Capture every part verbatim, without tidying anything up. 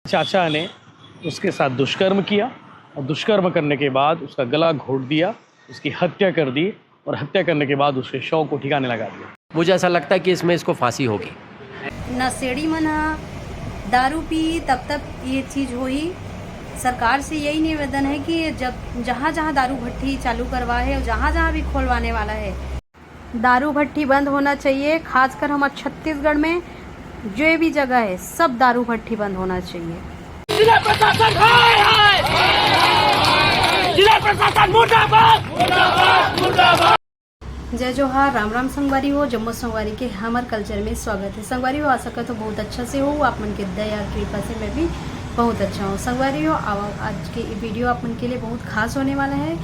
चाचा ने उसके साथ दुष्कर्म किया और दुष्कर्म करने के बाद उसका गला घोट दिया, उसकी हत्या कर दी और हत्या करने के बाद उसके शव को ठिकाने लगा दिया। मुझे ऐसा लगता है कि इसमें इसको फांसी होगी। नशेड़ी मन ह दारू पी, तब तक ये चीज होही। सरकार से यही निवेदन है कि जब जहाँ जहाँ दारू भट्टी चालू करवा है और जहाँ जहाँ भी खोलवाने वाला है, दारू भट्टी बंद होना चाहिए। खासकर हमारे छत्तीसगढ़ में जो भी जगह है, सब दारू भट्टी बंद होना चाहिए। जिला प्रशासन हाय हाय, जिला प्रशासन मुर्दाबाद। जय जोहार, राम राम संगवारी हो, जम्मो संगवारी के हमर कल्चर में स्वागत है। संगवारी हो, आशा करत हो बहुत अच्छा से हो, आप मन के दया कृपा से मैं भी बहुत अच्छा हूँ। संगवारी हो, आवा, आज के ये वीडियो आप मन के लिए बहुत खास होने वाला है,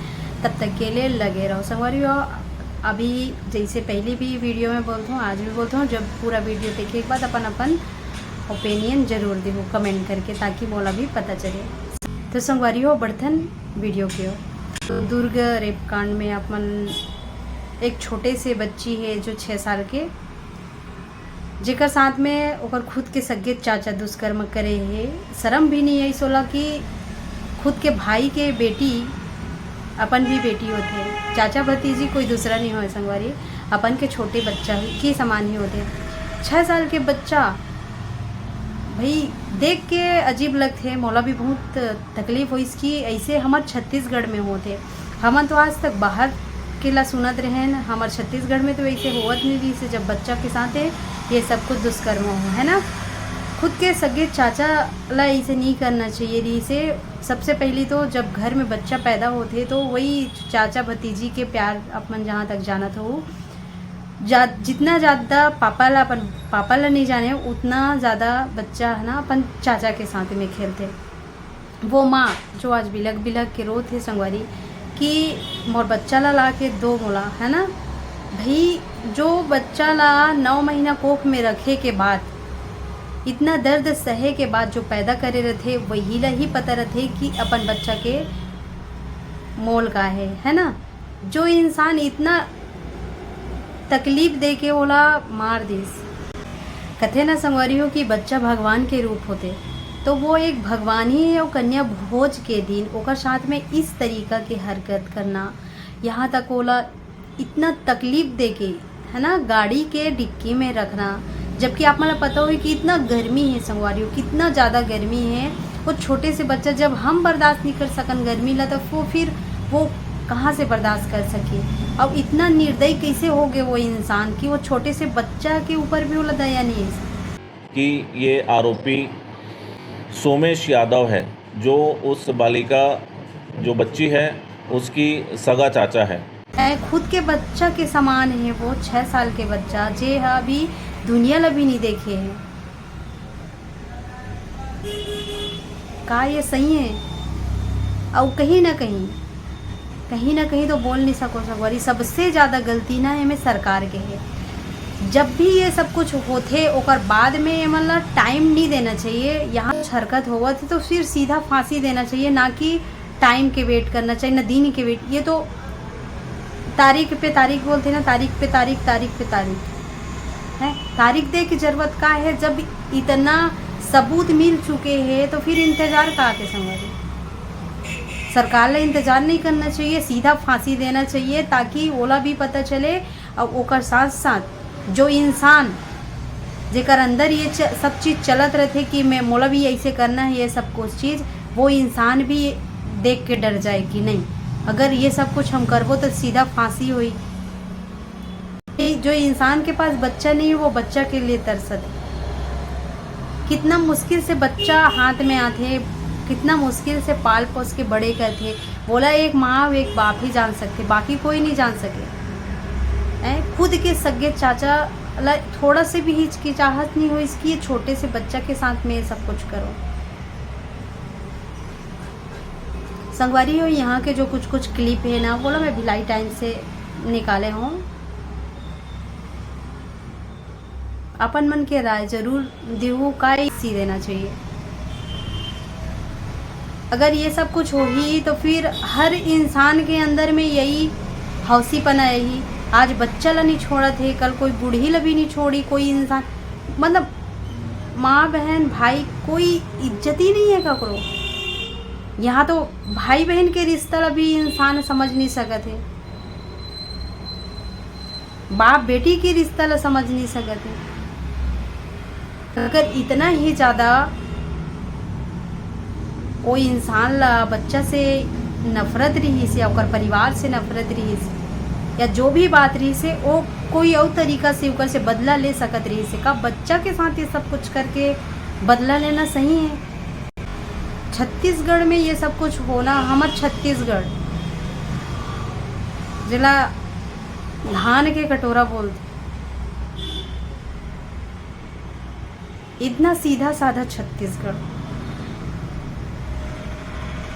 तब तक के लिए लगे रहो। संगवारी हो, अभी जैसे पहले भी वीडियो में बोलता हूँ, आज भी बोलता हूँ, जब पूरा वीडियो देखे के बाद अपन अपन ओपिनियन जरूर देहू कमेंट करके, ताकि मोला भी पता चले। तो संगवारी हो, बढ़थन वीडियो के ओर। तो दुर्ग रेप कांड में अपन एक छोटे से बच्ची है जो छः साल के, जेकर साथ में ओकर खुद के सगे चाचा दुष्कर्म करे हे। शर्म भी नहीं आई सोला कि खुद के भाई के बेटी अपन भी बेटी होथे। चाचा भतीजी कोई दूसरा नहीं होय संगवारी, अपन के छोटे बच्चा ही के समान ही होथे। छः साल के बच्चा भाई देख के अजीब लगथे, मोला भी बहुत तकलीफ होइस कि ऐसे हमर छत्तीसगढ़ में होथे। हमन तो आज तक बाहर के ला सुनत रहेन, हमर छत्तीसगढ़ में तो ऐसे होवत नहीं रहिस हे। जब बच्चा के साथ है ये सब कुछ दुष्कर्म हो, है ना। खुद के सगे चाचा ला ऐसे नहीं करना चाहिए रहिस हे। सबसे पहली तो जब घर में बच्चा पैदा होथे तो वही चाचा भतीजी के प्यार अपन जहाँ तक जानत हो, जा, जितना ज़्यादा पापा ला अपन पापा ला नहीं जाने, उतना ज़्यादा बच्चा है ना अपन चाचा के साथ में खेलथे। वो माँ जो आज बिलख बिलख के रोत हे संगवारी कि मोर बच्चा ला ला के दो मोला, है ना। भाई, जो बच्चा ला नौ महीना कोख में रखे के बाद, इतना दर्द सहे के बाद जो पैदा करे रथे, वही ला ही पता रथे कि अपन बच्चा के मोल का है, है ना। जो इंसान इतना तकलीफ दे के ओला मार दिस। कथे ना संगवारी हो कि बच्चा भगवान के रूप होथे, तो वो एक भगवान ही है। और कन्या भोज के दिन ओकर साथ में इस तरीका के हरकत करना, यहाँ तक ओला इतना तकलीफ दे के, है ना, गाड़ी के डिक्की में रखना, जबकि आप मन ला पता होही कि इतना गर्मी है संगवारी हो, कितना ज़्यादा गर्मी है। वो छोटे से बच्चा, जब हम बर्दाश्त नहीं कर सकन गर्मी ला, तो वो फिर वो कहाँ से बर्दाश्त कर सके? और इतना निर्दयी कैसे हो गए वो इंसान कि वो छोटे से बच्चा के ऊपर भी ओला दया नहीं है। कि ये आरोपी सोमेश यादव है, जो उस बालिका, जो बच्ची है, उसकी सगा चाचा है। है, खुद के बच्चा के समान है वो, छः साल के बच्चा, जे ह अभी दुनिया ला भी नहीं देखे है। का ये सही है? और कहीं ना कहीं, कहीं ना कहीं तो बोल नहीं सको संगवारी, सबसे ज़्यादा गलती ना एमे सरकार के है। जब भी ये सब कुछ होथे, ओकर बाद में एमन ला टाइम नहीं देना चाहिए। यहाँ कुछ हरकत होवत है तो फिर सीधा फांसी देना चाहिए, ना कि टाइम के वेट करना चाहिए, ना दिन के वेट। ये तो तारीख पे तारीख बोलते ना, तारीख पे तारीख, तारीख पे तारीख है। तारीख दे की जरूरत का है, जब इतना सबूत मिल चुके हैं तो फिर इंतजार का के संगवारी? सरकार ला इंतजार नहीं करना चाहिए, सीधा फांसी देना चाहिए, ताकि ओला भी पता चले। और ओकर साथ साथ जो इंसान जेकर अंदर ये च-, सब चीज़ चलत रहथे कि मैं, मोला भी ऐसे करना है ये सब कुछ चीज़, वो इंसान भी देख के डर जाए कि नहीं, अगर ये सब कुछ हम करबो तो सीधा फांसी होई। ये जो इंसान के पास बच्चा नहीं है, वो बच्चा के लिए तरसत है। कितना मुश्किल से बच्चा हाथ में आथे, कितना मुश्किल से पाल पोस के बड़े करथे, वोला एक माँ, एक बाप ही जान सकथे, बाकी कोई नहीं जान सके। हैं? खुद के सगे चाचा ला थोड़ा से भी हिचकिचाहट नहीं होइस कि ये छोटे से बच्चा के साथ में ये सब कुछ करो। संगवारी हो, यहाँ के जो कुछ कुछ क्लिप है ना, वो ला मैं भिलाई टाइम से निकाले हूँ। अपन मन के राय जरूर देहू, का सी देना चाहिए। अगर ये सब कुछ होही तो फिर हर इंसान के अंदर में यही हौसीपना आही। आज बच्चा ला नहीं छोड़त हे, कल कोई बूढ़ी ला भी नहीं छोड़ी कोई इंसान। मतलब माँ बहन भाई कोई इज्जत ही नहीं है ककरो। यहाँ तो भाई बहन के रिश्ता ला भी इंसान समझ नहीं सकत हे, बाप बेटी के रिश्ता ला समझ नहीं सकत हे। अगर इतना ही ज्यादा कोई इंसान ला, बच्चा से नफरत रहिस या ओकर परिवार से नफरत रहिस या जो भी बात रहिस हे, वो कोई और तरीका से ओकर से बदला ले सकत रहिस हे का? बच्चा के साथ ये सब कुछ करके बदला लेना सही है? छत्तीसगढ़ में ये सब कुछ होना, हमर छत्तीसगढ़, जेला धान के कटोरा बोलथे, इतना सीधा साधा छत्तीसगढ़।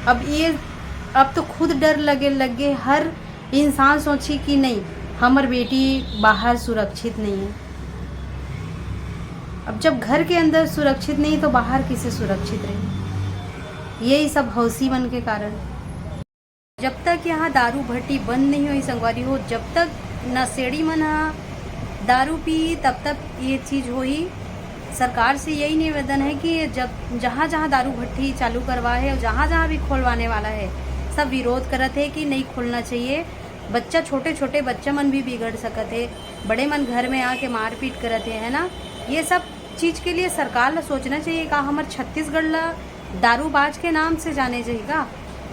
अब ये, अब तो खुद डर लगे लगे, हर इंसान सोची कि नहीं, हमर बेटी बाहर सुरक्षित नहीं है। अब जब घर के अंदर सुरक्षित नहीं तो बाहर किसे सुरक्षित रही? यही सब हौसी मन के कारण। जब तक यहाँ दारू भट्टी बंद नहीं हुई संगवारी हो, जब तक नशेड़ी मन ह दारू पी, तब तक ये चीज होही। सरकार से यही निवेदन है कि जब जहाँ जहाँ दारू भट्टी चालू करवा है और जहाँ जहाँ भी खोलवाने वाला है, सब विरोध करत है कि नहीं खोलना चाहिए। बच्चा, छोटे छोटे बच्चा मन भी बिगड़ सकत है, बड़े मन घर में आके मारपीट करत है, है ना? ये सब चीज के लिए सरकार ला सोचना चाहिए का? हमर छत्तीसगढ़ ला दारूबाज के नाम से जाने जाही का?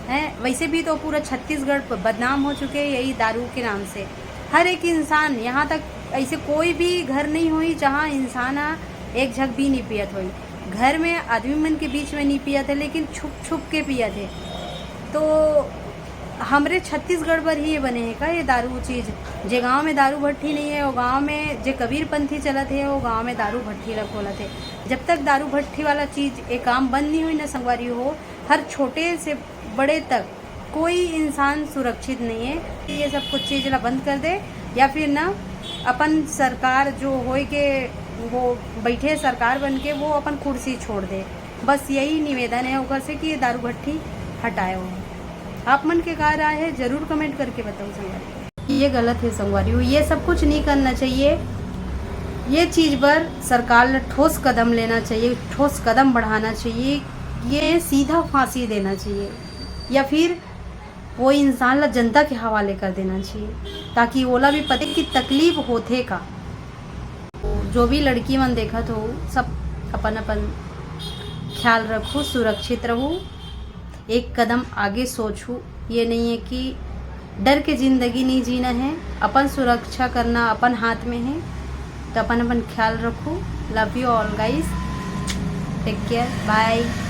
हैं, वैसे भी तो पूरा छत्तीसगढ़ प-, बदनाम हो चुके हैं यही दारू के नाम से। हर एक इंसान, यहाँ तक ऐसे कोई भी घर नहीं होई जहाँ इंसान ह एक झग भी नहीं पियत होई। घर में आदमी मन के बीच में नहीं पियत है, लेकिन छुप छुप के पियत है। तो हमरे छत्तीसगढ़ बर ही ये बने है का, ये दारू चीज? जे गांव में दारू भट्टी नहीं है, वो गांव में जे कबीरपंथी चलत है, वो गांव में दारू भट्टी ला खोलत है। जब तक दारू भट्टी वाला चीज, ये काम बंद नहीं हुई ना संगवारी हो, हर छोटे से बड़े तक कोई इंसान सुरक्षित नहीं है। ये सब कुछ चीज ला बंद कर दे, या फिर ना अपन सरकार जो होए के, वो बैठे सरकार बन के, वो अपन कुर्सी छोड़ दे। बस यही निवेदन है ओकर से कि ये दारू भट्टी हटाए हो। आप मन के का राय है, जरूर कमेंट करके बताओ संगवारी। ये गलत है संगवारी हो, ये सब कुछ नहीं करना चाहिए। ये चीज पर सरकार ला ठोस कदम लेना चाहिए, ठोस कदम बढ़ाना चाहिए। ये सीधा फांसी देना चाहिए या फिर वो इंसान ला जनता के हवाले कर देना चाहिए, ताकि ओला भी पते कि तकलीफ होथे का। जो भी लड़की मन देखत हो, सब अपन अपन ख्याल रखो, सुरक्षित रहो, एक कदम आगे सोचो। ये नहीं है कि डर के जिंदगी नहीं जीना है, अपन सुरक्षा करना अपन हाथ में है। तो अपन अपन ख्याल रखो। Love you all guys, take care, bye।